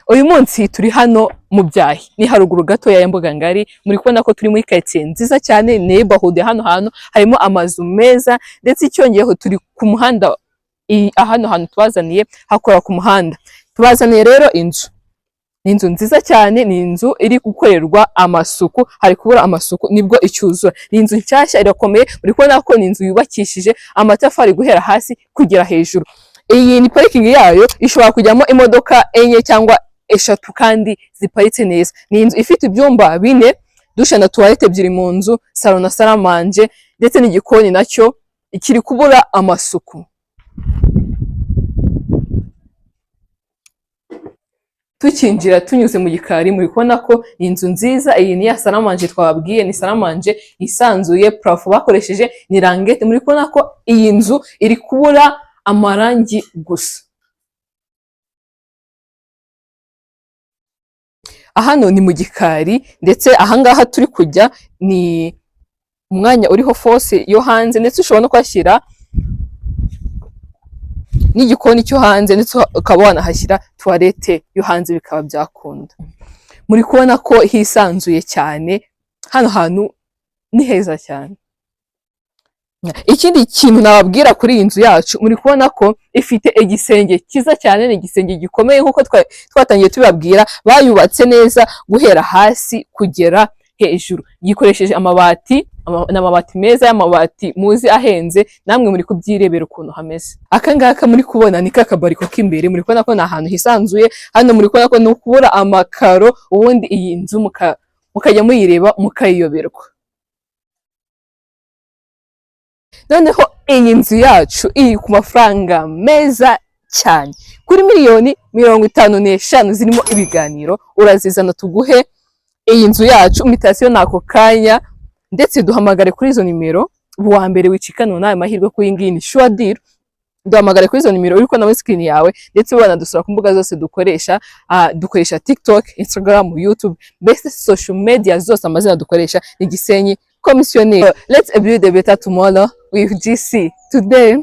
Uyu munsi turi hano mu Byahi, ni haruguru gatoya ya Mbugangari. Muri kubona ko turi muri quartier nziza cyane, neighborhood. Hano hantu harimo amazu meza, ndetse icyongeyeho turi ku muhanda. Hano hantu tubazaniye hakora ku muhanda. Tubazaniye rero inzu, ni inzu nziza cyane, ni inzu iri gukorerwa amasuku, hari kubura amasuku nibwo icyuzura. Ni inzu nshyashya, irakomeye, uri kubona ko ni inzu yubakishije amatafari guhera hasi kugera hejuru. Iyi ni parikingi yayo, ishobora kujyamo imodoka enye cyangwa eshatu kandi ziparitse neza. Ni inzu ifite ibyumba bine, douche na toilette ebyiri mu nzu, salon na salle à manger ndetse n'igikoni nacyo kiri kubura amasuku. Tukinjira tunyuze mu gikari, muri kubona ko ni inzu nziza. Iyi ni ya salle à manger twababwiye, ni salle à manger yisanzuye, plafond bakoresheje ni languette. Muri kubona ko iyi nzu iri kubura amarangi gusa. Hano ni mu gikari, ndetse ahangaha turi kujya ni umwanya uriho fosse yo hanze, ndetse ushobora no kuhashyira n'igikoni cyo hanze, ndetse ukaba wanahashyira toilette yo hanze bikaba byakunda. Muri kubona ko hisanzuye cyane, hano hantu ni heza cyane. Ikindi kintu nababwira kuri iyi nzu yacu, muri kubona ko ifite igisenge cyiza cyane, ni igisenge gikomeye nk'uko twatangiye tubabwira, bayubatse neza guhera hasi kugera hejuru. Gikoresheje amabati, ni amabati meza y'amabati muzi ahenze, namwe muri kubyirebera ukuntu hameze. Aka ngaka muri kubona ni ka kabariko k'imbere, muri kubona ko ni ahantu hisanzuye. Hano muri kubona ko ni ukubura amakaro, ubundi iyi nzu mukajya muyireba mukayiyoberwa. Noneho iyi nzu yacu iri ku mafaranga meza cyane, kuri miliyoni 55 zirimo ibiganiro. Urazizana tuguhe iyi nzu yacu, mutation ni ako kanya, ndetse duhamagare kuri izo nimero. Uwa mbere wicikanwa n'ayo mahirwe kuri iyi ngiyi ni sure deal. Duhamagare kuri izo nimero uri kubona muri screen yawe, ndetse wanadusura ku mbuga zose dukoresha. Dukoresha TikTok, Instagram, YouTube, mbese social media zose amazina dukoresha ni Gisenyi Commissioner. Let's build a better tomorrow with GC today.